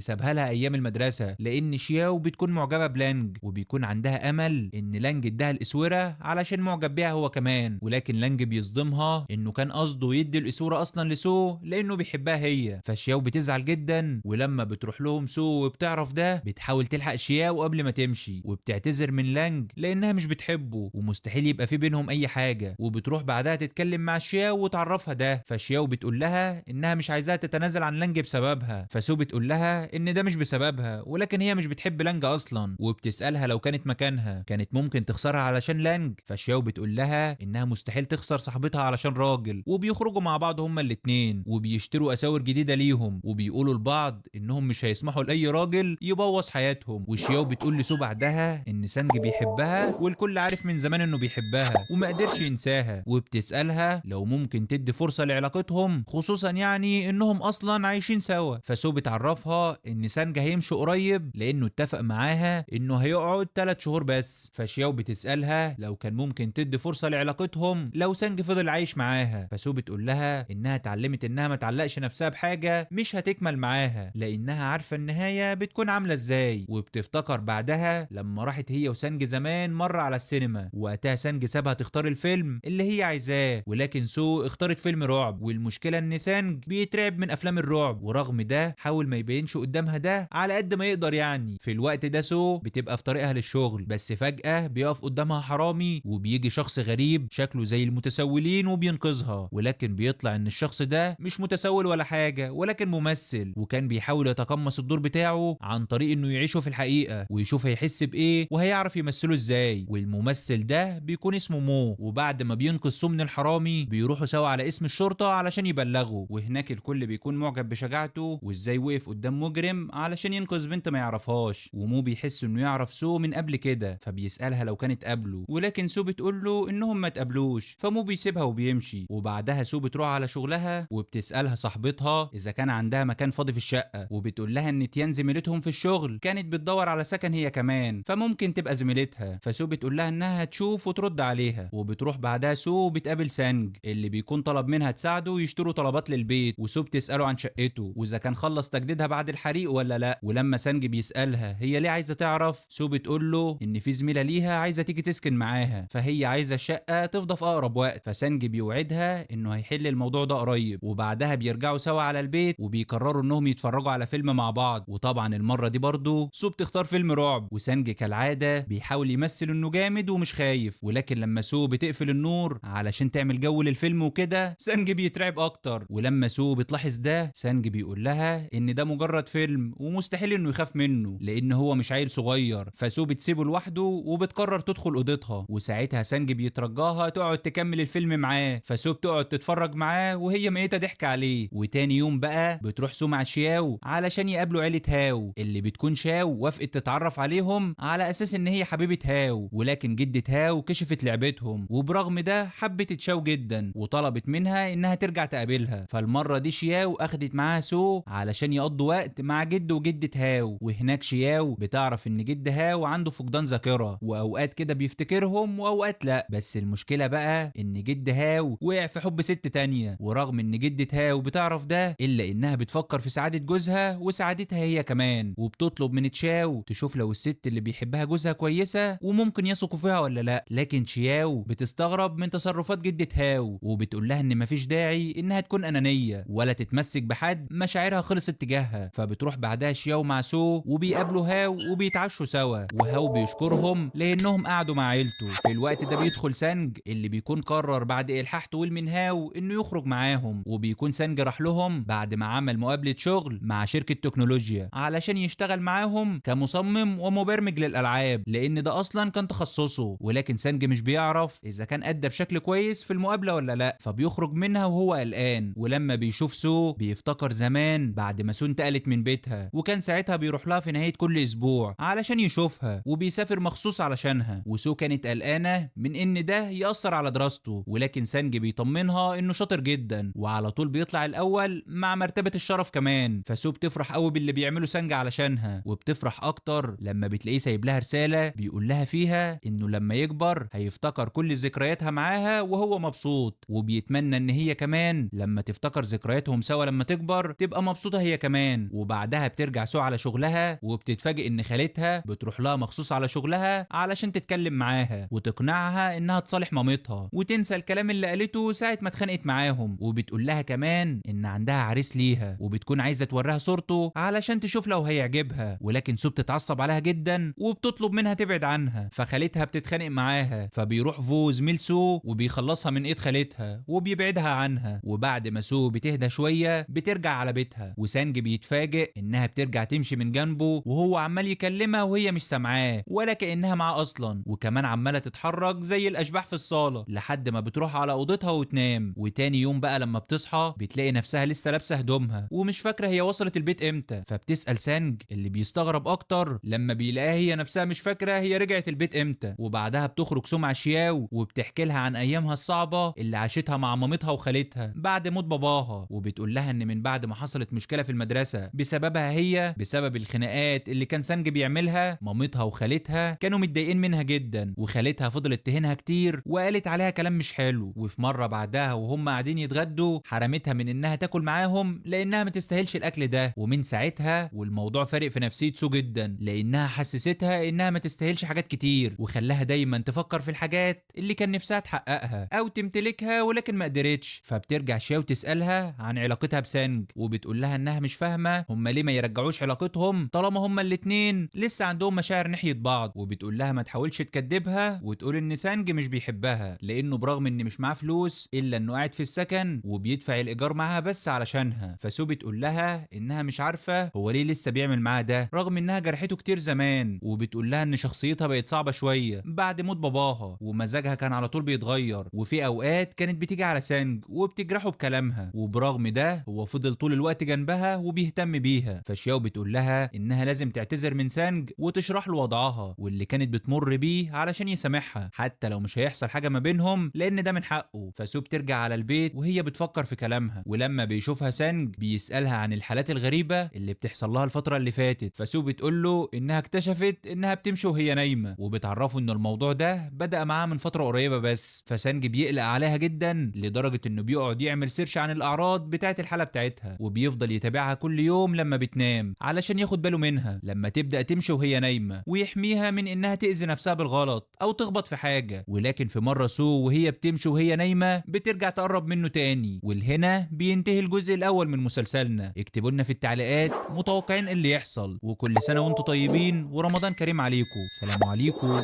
سابها لها ايام المدرسة، لان شياو بتكون معجبه بلانج وبيكون عندها امل ان لانج اداها الاسوره علشان معجب بيها هو كمان، ولكن لانج بيصدمها انه كان قصده يدي الاسوره اصلا لسو لانه بيحبها هي. فشياو بتزعل جدا، ولما بتروح لهم سو وبتعرف ده بتحاول تلحق شياو قبل ما تمشي، وبتعتذر من لانج لانها مش بتحبه ومستحيل يبقى في بينهم اي حاجة. وبتروح بعدها تتكلم مع شياو وتعرفها ده، فشياو بتقول لها انها مش عايزاها تتنازل عن لانج بسببها، فسو بتقول لها ان ده مش بسببها ولكن هي مش بتحب لانج اصلا، وبتسالها لو كانت مكانها كانت ممكن تخسرها علشان لانج، فشياو بتقول لها انها مستحيل تخسر صاحبتها علشان راجل. وبيخرجوا مع بعض هما الاتنين وبيشتروا اساور جديدة ليهم، وبيقولوا لبعض انهم مش هيسمحوا لاي راجل يبوظ حياتهم. وشياو بتقول لسو بعدها ان سانج بيحبها والكل عارف من زمان انه بيحبها وما قدرش ينساها، وبتسالها لو ممكن تدي فرصة لعلاقتهم خصوصا يعني انهم اصلا عايشين سوا. فسو بتعرفها ان سانج هيمشي قريب لانه اتفق معاها انه هيقعد 3 شهور بس، فشياو بتسالها لو كان ممكن تدي فرصة لعلاقتهم لو سانج فضل عايش معاها، فسو بتقول لها انها اتعلمت انها ما تعلقش نفسها بحاجة مش هتكمل معاها لانها عارفه النهاية بتكون عامله ازاي. وبتفتكر بعدها لما راحت هي وسانج زمان مرة على السينما، وقتها سانج سابها تختار الفيلم اللي هي عايزاه، ولكن سو اختارت فيلم رعب، والمشكلة ان سانج بيترعب من افلام الرعب، ورغم ده حاول ما يبينش قدامها ده على قد ما يقدر يعني. في الوقت ده سو بتبقى في طريقها للشغل، بس فجأة بيقف قدامها حرامي وبيجي شخص غريب شكله زي المتسولين وبينقذها، ولكن بيطلع ان الشخص ده مش متسول ولا حاجة ولكن ممثل، وكان بيحاول يتقمص الدور بتاعه عن طريق انه يعيشه في الحقيقة ويشوف هيحس بايه وهيعرف يمثله ازاي. والممثل ده بيكون اسمه مو، وبعد ما بينقذ سو من الحرامي بيروحوا سوا على اسم الشرطة علشان يبلغوا، وهناك الكل بيكون معجب بشجاعته وازاي وقف قدام مجرم علشان ينقذ بنت ما يعرفهاش. ومو بيحس انه يعرف سو من قبل كده فبيسألها لو كانت قبله، ولكن سو بتقول له انهم ما تقابلوش، فمو بيسيبها وبيمشي. وبعدها سو بتروح على شغلها وبتسألها صاحبتها اذا كان عندها مكان فاضي في الشقة، وبتقول لها ان تيان زميلتهم في الشغل كانت بتدور على سكن هي كمان فممكن تبقى زميلتها، فسو بتقول لها انها هتشوف وترد عليها. وبتروح بعدها سو وبتقابل سانج اللي بيكون طلب منها تساعده يشتروا طلبات للبيت، وسو بتسأله عن شقته واذا كان خلص تجديدها بعد الحريق ولا لا. ولما سانج بيسألها هي ليه عايزة تعرف، سو بتقول له ان في زميلة ليها عايزة تيجي تسكن معاها فهي عايزة الشقة تفضى في اقرب وقت، فسانج بيوعدها انه هيحل الموضوع ده قريب. وبعدها بيرجعوا سوا على البيت وبيقرروا انهم يتفرجوا على فيلم مع بعض، وطبعا المرة دي برضو سو بتختار فيلم رعب، وسانج كالعادة بيحاول يمثل انه جامد ومش خايف، ولكن لما سو بتقفل النور علشان تعمل جو للفيلم وكده سانج بيترعب اكتر. ولما سو بتلاحظ ده سانج بيقول لها ان ده مجرد فيلم ومستحيل انه يخاف منه لان هو مش عيل صغير، فسو بتسيبه لوحده وبتقرر تدخل اوضتها، وساعتها سانج بيترجاها تقعد تكمل الفيلم معاه، فسو بتقعد تتفرج معاه وهي ميتة ضحك عليه. وتاني يوم بقى بتروح سو مع شياو علشان يقابلوا عيلة هاو اللي بتكون شاو وافقت تتعرف عليهم على اساس ان هي حبيبة هاو، ولكن جدة هاو كشفت لعبتهم، وبرغم ده حبت تشاو جدا وطلبت منها انها ترجع تقابلها. فالمرة دي شياو اخدت معاها سو علشان يقضوا وقت مع جد وجدة هاو، وهناك شياو بتعرف ان جد هاو عنده فقدان ذاكرة واوقات كده بيفتكرهم واوقات لا، بس المشكلة بقى ان جد هاو وقع في حب ست تانية، ورغم ان جدة هاو بتعرف ده الا انها بتفكر في سعادة جوزها وسعادتها هي كمان، وبتطلب من تشاو تشوف لو الست اللي بيحبها جوزها كويسة وممكن يثقوا فيها ولا لا. لكن شياو بتستغرب من تصرفات جدة هاو وبتقول لها ان مفيش داعي انها تكون انانية ولا تتمسك بحد مشاعرها خلصت تجاهها. فبتروح بعدها شياو مع سو وبيقابلوا هاو وبيتعشوا سوا، وهاو بيشكرهم لانهم قعدوا مع عيلته. في الوقت ده بيدخل سانج اللي بيكون قرر بعد الحاح طويل من هاو انه يخرج معاهم، وبيكون سانج راح لهم بعد ما عمل مقابلة شغل مع شركة تكنولوجيا علشان يشتغل معاهم كمصمم ومبرمج للالعاب لان ده اصلا كان تخصصه، ولكن سانج مش بيعرف اذا كان ادى بشكل كويس في المقابلة ولا لا، فبيخرج منها وهو قلقان. ولما بيشوف سو بيفتكر زمان بعد ما سو انتقلت من بيتها، وكان ساعتها بيروح لها في نهاية كل اسبوع علشان يشوفها، يشوفها وبيسافر مخصوص علشانها. وسو كانت قلقانة من ان ده يأثر على دراسته، ولكن سانج بيطمنها انه شاطر جدا وعلى طول بيطلع الاول مع مرتبة الشرف كمان. فسو بتفرح قوي باللي بيعمله سانج علشانها، وبتفرح اكتر لما بتلاقيه سايب لها رسالة بيقول لها فيها انه لما يكبر هيفتكر كل ذكرياتها معاها وهو مبسوط، وبيتمنى ان هي كمان لما تفتكر ذكرياتهم سوا لما تكبر تبقى مبسوطة هي كمان. وبعدها بترجع سو على شغلها وبتتفاجئ ان خالتها بتروح لها مخصوص على شغلها علشان تتكلم معاها وتقنعها انها تصالح مامتها وتنسى الكلام اللي قالته ساعة ما اتخانقت معاهم، وبتقول لها كمان ان عندها عريس ليها وبتكون عايزة توريها صورته علشان تشوف لو هيعجبها، ولكن سو بتتعصب عليها جدا وبتطلب منها تبعد عنها، فخالتها بتتخانق معاها، فبيروح فو زميل سو وبيخلصها من ايد خالتها وبيبعدها عنها. وبعد ما سو بتهدى شوية بترجع على بيتها، وسانج بيتفاجئ انها بترجع تمشي من جنبه وهو عمال يكلمها وهي مش سامعاه ولا كأنها معاه اصلا، وكمان عمالة تتحرك زي الاشباح في الصالة لحد ما بتروح على اوضتها وتنام. وتاني يوم بقى لما بتصحى بتلاقي نفسها لسه لابسة هدومها ومش فاكرة هي وصلت البيت امتى، فبتسأل سانج اللي بيستغرب اكتر لما بيلاقيها هي نفسها مش فاكرة هي رجعت البيت امتى. وبعدها بتخرج سو مع شياو وبتحكي لها عن ايامها الصعبة اللي عاشتها مع مامتها وخالتها بعد موت باباها، وبتقول لها ان من بعد ما حصلت مشكلة في المدرسة بسببها هي، بسبب الخناقات اللي كان سانج بيعملها، مامتها وخالتها كانوا متضايقين منها جدا، وخالتها فضلت تهينها كتير وقالت عليها كلام مش حلو. وفي مرة بعدها وهم قاعدين يتغدوا حرمتها من انها تاكل معاهم لانها ما تستاهلش الاكل ده، ومن ساعتها والموضوع فارق في نفسية سو جدا لانها حسستها انها ما تستاهلش حاجات كتير، وخلاها دايما تفكر في الحاجات اللي كان نفسها تحققها او تمتلكها ولكن ما قدرتش. فبترجع شياو تسألها عن علاقتها بسانج وبتقول لها انها مش فاهمة هما ليه ما يرجعوش علاقتهم طالما هما الاتنين لسه عندهم مشاعر ناحية بعض، وبتقول لها ما تحاولش تكدبها وتقول ان سانج مش بيحبها لانه برغم ان مش معاه فلوس الا انه قاعد في السكن وبيدفع الايجار معاها بس علشانها. فسو بتقول لها انها مش عارفة هو ليه لسه بيعمل معاها ده رغم انها جرحته كتير زمان، وبتقول لها ان شخصيتها بقت صعبة شوية بعد موت باباها ومزاجها كان على طول بيتغير، وفي اوقات كانت بتيجي على سانج وبتجرحه بكلامها، وبرغم ده هو فضل طول الوقت جنبها وبيهتم بيها. فشياو بتقول لها انها لازم تعتذر من سانج وتشرح له وضعها واللي كانت بتمر بيه علشان يسامحها حتى لو مش هيحصل حاجة ما بينهم لان ده من حقه. فسو بترجع على البيت وهي بتفكر في كلامها، ولما بيشوفها سانج بيسألها عن الحالات الغريبة اللي بتحصل لها الفترة اللي فاتت، فسو بتقول له انها اكتشفت انها بتمشي وهي نايمة، وبتعرفه ان الموضوع ده بدأ معاها من فترة قريبة بس. فسانج بيقلق عليها جدا لدرجة انه بيقعد يعمل search عن الاعراض بتاعة الحالة بتاعتها، وبيفضل يتابعها كل يوم لما بتنام علشان ياخد باله منها لما تبدأ تمشي وهي نايمة ويحميها من انها تأذي نفسها بالغلط او تخبط في حاجة. ولكن في مرة سو وهي بتمشي وهي نايمة بترجع تقرب منه تاني، والهنا بينتهي الجزء الاول من مسلسلنا. اكتبوا لنا في التعليقات متوقعين اللي يحصل، وكل سنة وانتم طيبين ورمضان كريم عليكم. سلام عليكم.